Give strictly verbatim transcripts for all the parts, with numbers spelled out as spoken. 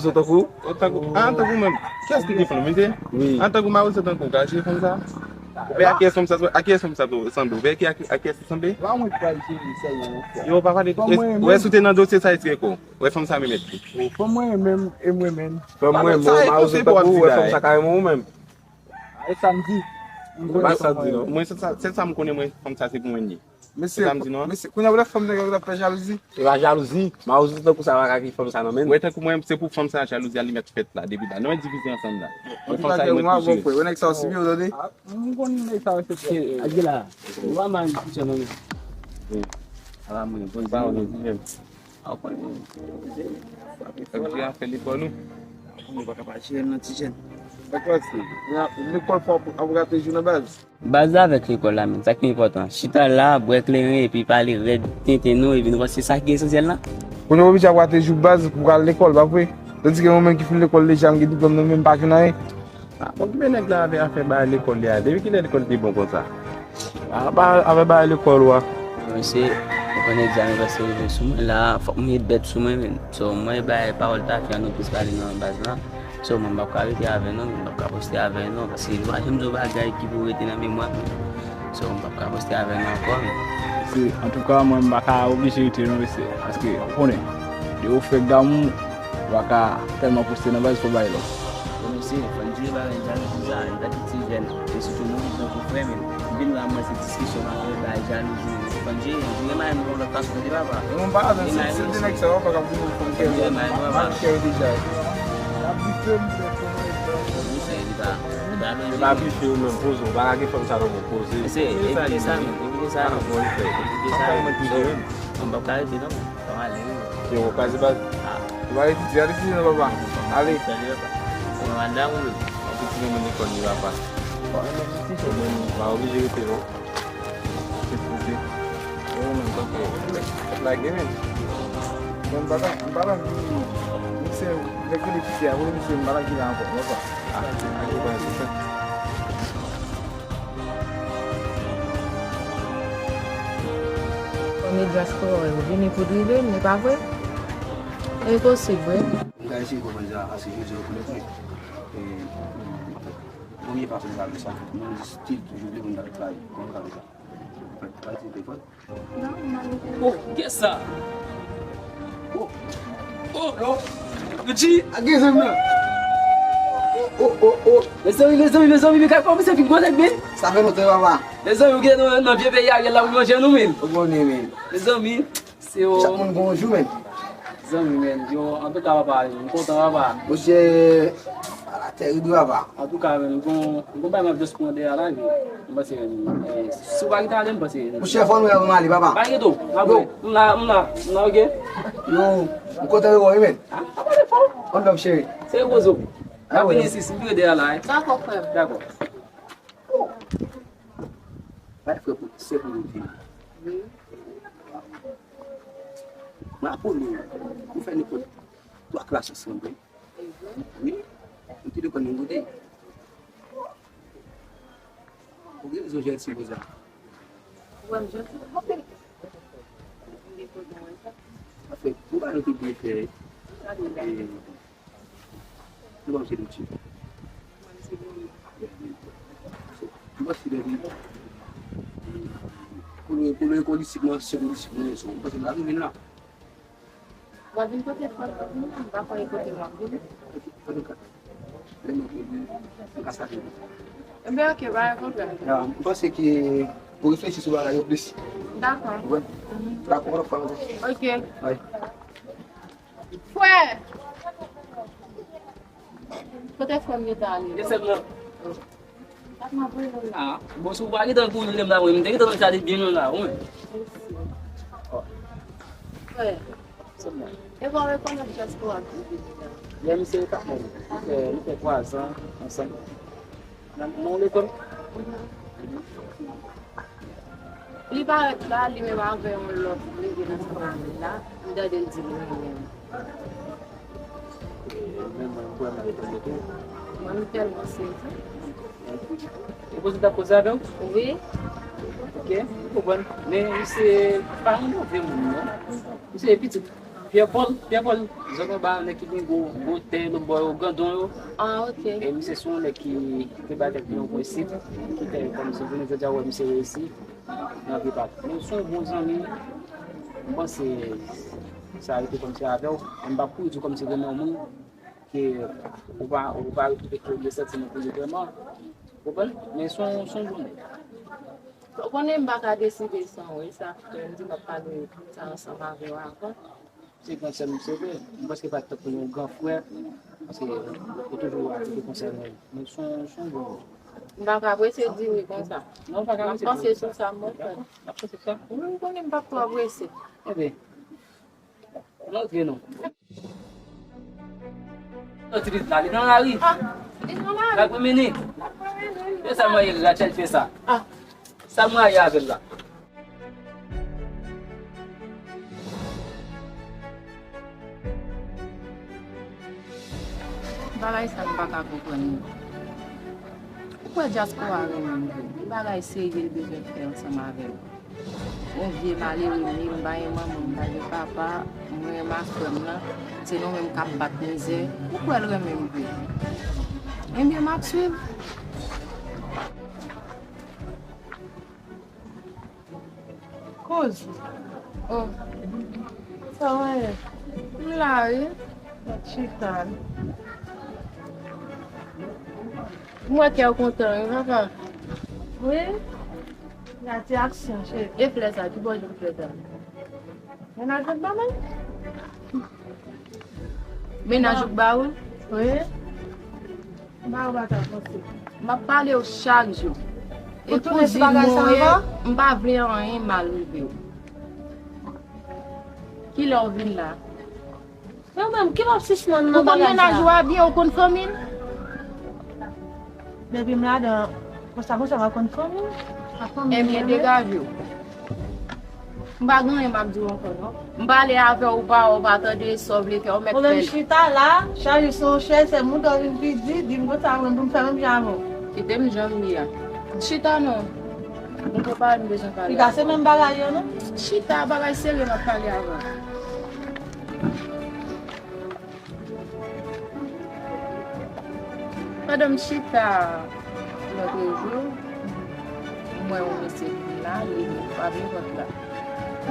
mawozo tankou? Tankou, ah, tankou menm. Kiyès ki te fanm, mesye? Wi. An tankou mawozo tankou, gaje fanm sa. Oubyen a kiyès fanm sa, a kiyès fanm sa sanble? Oubyen ki, a, a kiyès li sanble? La mwen pral jere sèlman yon fwa. Yo, pa pale. Wè, si w te nan dosye sa, eskriko. Wè, fanm sa menm èt li. Fanm mwen menm, e mwen menm. Fanm mwen, mwen, mawozo tankou, wè, fanm sa ka renmen ou menm. E sa m di. Mwen, se sa, se sa m konnen, mwen, fanm sa, se pou mwen li. Mesye, mesye, kounye a w la fanm nèg yo t ap fè jalouzi. Se pa jalouzi. Mawozo tankou sa pa ka gen fanm sa nan men. Wè tankou mwen, se pou fanm sa jalouzi a li mèt fèt la, depi la. Nou mèt divize ansanm la. Mwen fanm sa li mwen touche. Wè nèg sa w sibi w tande. M konn nèg sa w se. Adye la. Ou pa mal touche non men. Ala mwen, bon. Ba ou di menm. A w konnen. Sa ki fè lekòl ou. Ou pa ka pa jere nan ti jèn. Lekòl fò ap rate jou nan baz. Baz la avèk lekòl la menm, sa ki pi enpòtan. Chita la, bwè kleren, epi pale rèd tenten nou, epi nou panse se sa ki esansyèl la. Kounye a w oblije ap rate jou baz pou w al lekòl, pa vre? Tandiske mwen menm ki fin lekòl deja, m gen diplòm nan men m, m pa jwenn anyen. Ah, okipe nèg la avè afè bagay lekòl li a. Depi kilè lekòl te bon konsa? Ah, ba, afè bagay lekòl ou a. Mesye, mwen konn egzamen prèske rive sou mwen la, fòk m met bèt sou mwen menm. So, mwen bay pawòl ta fè nou plis pale nan baz la. So, mwen m p ap ka rete avè nou, mwen m p ap ka poste avè nou, paske nou pa janm di yon bagay ki pou rete nan memwa nou. So, mwen m p ap ka poste avè nou ankò, men. Se, antouka, mwen m pa ka oblije rete non, mesye, paske, ou konnen, de ou fèk damou, ou pa ka tèlman poste nan baz, fò bay lòt. Bon, mesye, fò n jere bagay jalouzi sa, n pa ki ti jèn, e sitou nou, tankou frè, men, vin la, mwen, se diskisyon, pa fè bagay jalouzi, men, fò n jere, jere bagay nou yon lòt fason, tande, papa. E mwen pa avè se, se de nèg sa yo pa ka pou nou konn kè yo. Mal kè yo deja. L ap bife m fè konnen. Li pa bife ou menm, poze w, pa lage fanm sa non, poze. Se evite sa menm, evite sa menm. Evite sa menm. Mwen p ap ka rete non, mwen ale wi. Yo, kraze baz. Ou pa etidye, al etidye non, papa. Ale. Mwen madanm ou menm. Mwen piti nan men lekòl li, papa. Mwen pa oblije rete non. Se poze. Yo, menm tankou lage menm. Mwen m pa ta, m pa ta vin, misye, nèg rele piti a, vre misye, m pa ta vin la ankò, non, pa. Ah, se pa se sa. Fanmi dyaspora yo vini pou drive m, li pa vre? Enposib, vre? M ka eseye konprann sa, paske jodi yo rekonèt mwen. E, premye fason m ta vle sa, moun di stil toujou vle moun ta vle travay. Kòman m ta vle sa? Fè travay se te fòt. Oh, kiyès sa? Oh, oh, oh. Richie, a gen zam nan. Oh, oh, oh, oh. Mezanmi, mezanmi, mezanmi, men kay kòmanse vin gwo nèg, men. Sa fè lontan, papa. Mezanmi, ou gen nan, nan vye peyi a, gen la pou manje nou, men. Ou konnen, men. Mezanmi. Se yo. Chak moun gon jou, men. Zanmi, men. Yo, antouka, papa, m kontan, papa. Monchè, ala tèrib, wi, papa. Antouka, men, m gon, m gon bagay m ap just pran dèyè la, men. M panse, men, eh, si w pa kite ale, m panse, men. Monchè, fò nou wè kòman ale, papa. Pa enkyete w, m ap wè. M la, m la, m la, oke? Yo, m kontan wè w, wi, men. Ah, pa pale fò. One love, cheri. Se repoze w. M ap vini isit, m vire dèyè la, wi. Dakò, frè m. Dakò. Ay, frè, pou, sè pou nou vini. Wi. Mwen aprann nou, nou fè nenpòt twa klas ansanm, wi. Wi, nou te depann yon kote. Ou gen rezon, Jèlsi, pou sa. Ou wè m janti? M gen kote mwen sa. Anfen, nou pa nou te byen fè. Sa li la. E, nou pa msye Dotye. Mwen msye Dotye. M panse depi pou nou, pou nou ekolitik mwen, se politik mwen, se, m panse m pa vin la. W ap vin kote frè m, m pa kwè e kote m ap vin. Enben, oke, pa gen pwoblèm. Ya, m panse ke pou reflechi sou bagay yo plis. Dakò. Wè. Dakò, frè m. Oke. Wi. Frè! Kote frè m gentan ale? Gen sèl nan. Ah, bon, si w pa gentan kouri lè m la, mwen, m te gentan nan chade byen lwen la, wi. Frè, e pa w rekonèt Dyaspora ki vini la? Lè misye pa mwen, nou fè, nou fè twa zan ansanm. Nan, nan lekòl. Li parèt la, li menm avè yon lòt nèg nan sitwayen la. M tande l di l renmen m. Mwen, mwen, mwen, mwen, mwen, mwen. Mwen, m tèlman sezi. E poze t ap koze avè w? Wi. Ok, m konprann. Men misye pa yon move moun, non. Misye pitit. Pyè Pòl, Pyè Pòl, zòn anba, nèg ki gen gwo, gwo tè, lòt bò yo, Gandon yo. Ah, ok. E misye se yon nèg ki te bay tèt li yon prensip, ki fè kòmsi jounen jodi a, wè, misye reyisi nan vi pa l. Men se yon bon zanmi, m panse sa rete kòmsi avè w. M p ap kouri di w kòmsi renmen yon moun ke ou pa, ou pa retwouve ke de santiman pou li vrèman. Ou konprann? Men se yon, se yon bon nèg. Ou konnen m pa ka deside san w, e sa fè m di m ap pale sa ansanm avè w avan. Se gran sè m, se vre. M panse pa t tankou yon gran frè, paske ou toujou aplike konsèy mwen. Men se yon, se yon bon moun. M pa ka prese di wi konsa. Non, ou pa ka prese di wi konsa. M ap panse sou sa, m ap panse sou sa. Wi, m konnen m p ap twò prese. Enben, antre non. Sòti vit la, li nan lari. Ah, li nan lari. L ap remene. L ap remene. E sa mwen ye Rachel fè sa. Ah. Sa l marye avè l la. Bagay sa m pa ka konprann li. Ou kwè dyaspora renmen m vre? Bagay serye l bezwen fè ansanm avè m. Yon vye malere m ye, m pa gen manman, m pa gen papa, mwen renmen ak frè m nan, se nou menm k ap bat mizè. Ou kwè l renmen m vre? Ebyen, m ap swiv. Kouz. Oh. Sa w ye? M la, wi. Mwen chita. M wè kè w kontan, wi, papa. Wi. Gade aksyon, cheri. E flè sa, ki bò jwenn flè sa? Mennaj ou ba mwen? Mennaj ou ba ou? Wi. M pa wè w pa ta panse. M ap pale w chak jou. E kouzin mwen w ye, m pa vle anyen mal rive w. Kilè w vin la? Mwen menm, ki m ap sispann nan bagay sa? Ou konn mennaj ou a byen, ou konn fanmi l? Depi m ladan, konsa, konsa, m ap konn fanmi l. Ebyen, degaje w. M pa gen anyen m ap di w ankò, non. M pale avè w, ou pa, ou pa tande sa w vle fè, ou mèt fè l. Pwoblèm chita la, chaje sou yon chèz, fè mouda w vin pi di, di m konsa, mwen, pou m fè menm jan avè w. Kite m jan m ye a. Chita non. M poko pale, m bezwen pale avè w. Chita se menm bagay yo, non? Chita, bagay serye m ap pale avè w. Pandan m chita lòtrejou, m wè yon mesye vin la, li frape pòt la.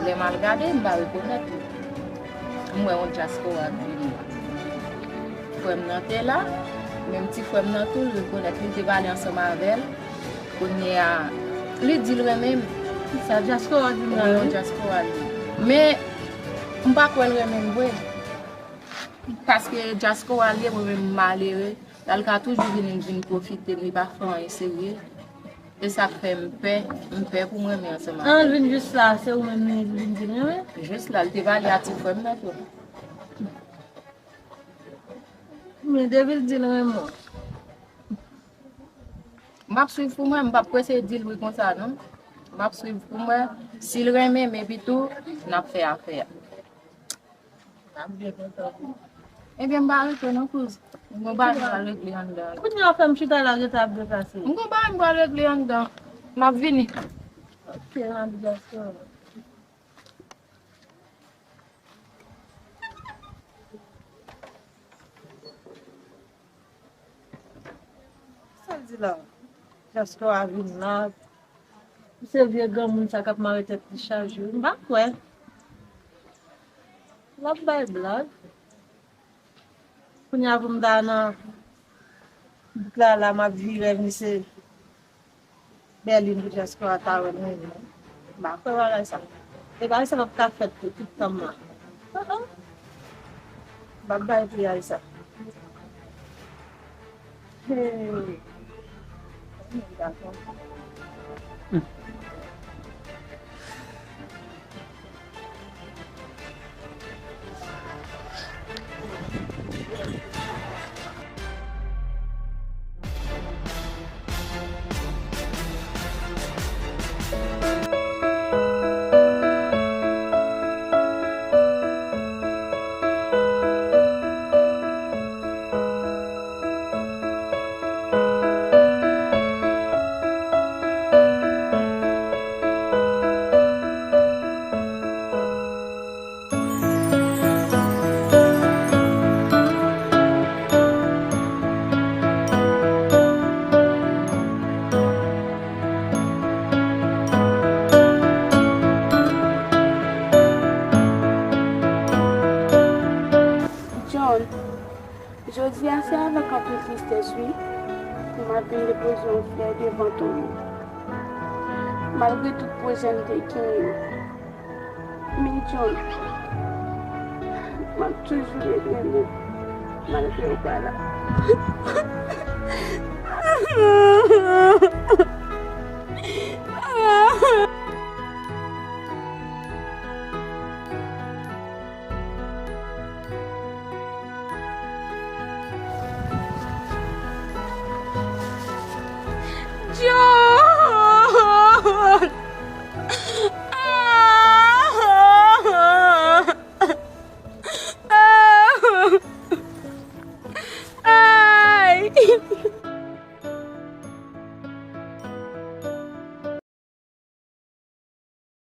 Lè m al gade, m pa rekonèt li. M wè yon dyaspora k vini. Frè m nan te la, menm ti frè m nan tou, li rekonèt li, li te pale ansanm avè l. Kounye a, li di l renmen m. Sa dyaspora k vin la, wi. Yon dyaspora l ye. Men, m pa kwè l renmen m vre. Paske dyaspora l ye, mwen menm m malere, l al ka toujou vin, vin pwofite, li pa fè anyen serye. E sa k fè m pè, m pè pou m renmen ansanm avè l. An l vin jis la, se ou menm li vin di l renmen? Jis la, l te pale a ti frè m nan tou. Men depi l di l renmen w. M ap swiv pou mwen, m p ap prese di l wi konsa non. M ap swiv pou m wè. Si l renmen m epi tou, n ap fè afè a. M ap byen kontan pou ou. Ebyen, m pa rete non, kouz. M gon bagay m pral regle anndan. Kounye a w fè m chita la, rete ap deplase. M gon bagay m pral regle anndan. M ap vini. Ok, m ap vini. Sa l di la? Diaspora vin la. Se vye granmoun sa k ap mare tèt li chak jou. M pa kwè. L ap bay blag. Kounye a pou m ta nan bouk la, la m ap vire misye Bèlin pou diaspora ta wè mwen. M pa kwè bagay sa. E bagay sa p ap ka fèt tou, tout tan m la. Uh-uh. M p ap bay piyay sa. Hey. John, jodi a se avèk anpil tristès, wi, pou m ap vin depoze yon flè devan tonm ou. Malgre tout pwojè m te genyen yo, men John, m ap toujou regrèt malgre ou pa la.